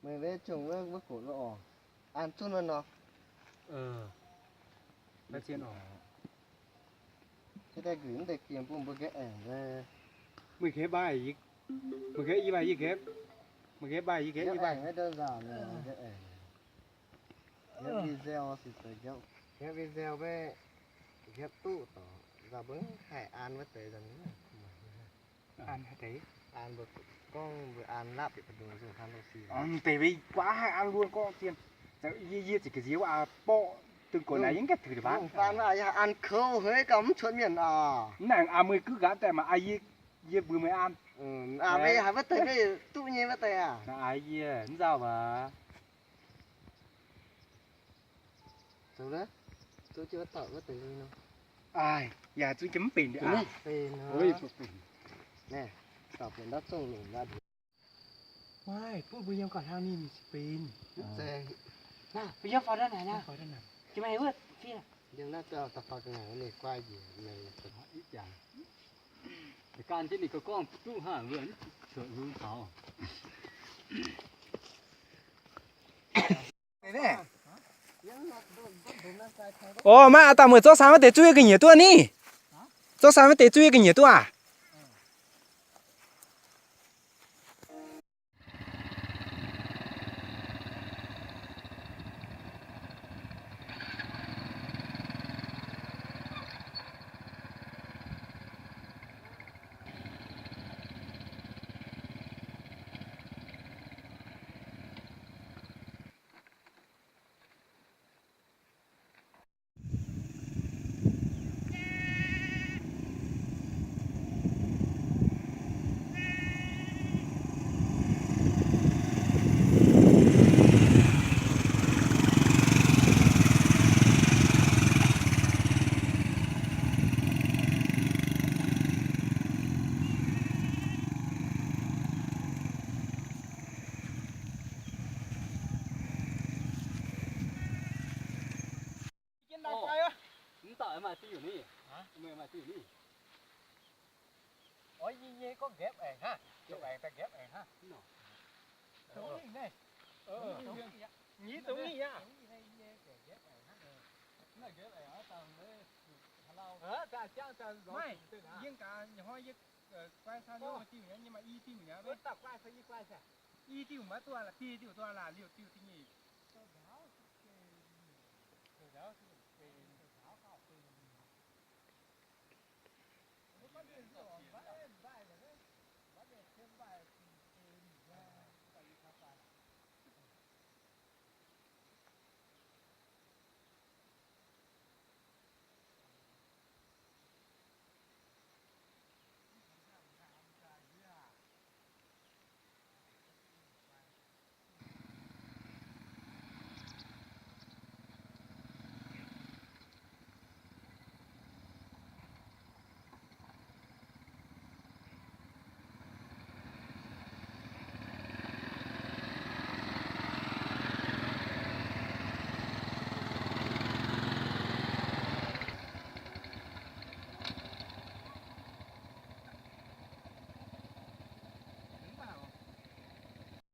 Meih mbe zungh wuov, wuov gox lo oc. An zunv wuov nor. Daaih nquinc mv deix giem bun mbuo nqaeqv aengc. Meih nqaeqv mbaih, meih nqaeqv i mbaih, yie nqaeqv, meih nqaeqv mbaih, yie nqaeqv i mbaih. Nqaeqv aengc, nqaeqv video, nqaeqv video maiv, nqaeqv duqv doc, nzauh mbuo haih an wuov deix. An haaix deix? An mbuo gorngv mbuo an laapv bieqc dongh nzunc hnangv loh si. Deix mbuo guaav haih an luon gorngv zien. Yie, yie ziqc ga'nziex wuov aqv, borqv dongh gorx naaic yie mv gaengh tuix deix baav. An kouv heix gauh mv cuotv mienh oc. Mv naaic aa, meih guv nqaatv daaih maac aa, yie, yie mbuox meih an. Aa, meih haiz wuov deix meih duqv nyei wuov deix aac. Aa, yie mv nzauh waac. Zoux, zoux jienv wuov dauh wuov deix lui nor. Aaih, yaac zungv jienv mv benx aqv. Maiv, butv mbuo yiem gauh hlang ninh mingh benx. Mv zeiz. Mbuo yiem faaux ndau naaic nor. Jiex maaih wuov fiev. Yiem naaiv gauh da'faaux ga'ngaaic ninh guai njiec meih. Gan jienv ninh gorngv duqv hnangv wuov cuotv hung taux. Orv, maiv aa, dangh meih zorqv saan wuov deix zuqv yie ga'nyiec duqv ni. Zorqv saan wuov deix zuqv yie ga'nyiec duqv aac. Mv dauh maaih diuh ni. Maaih diuh ni. Orv, yie nyei gorngv nqaeqv aengx hnangv. Nqaeqv aengx daaih nqaeqv aengx hnangv. Dongh ninh naaiv. Nyei dongh ninh aqv. Maiv, yie gaax, hnoi yie guai caux ninh diuh nyei, nyei maaih i diuh nyei. I diuh maiv duqv la'biei diuh duqv la'liouh diuh diuh nyei.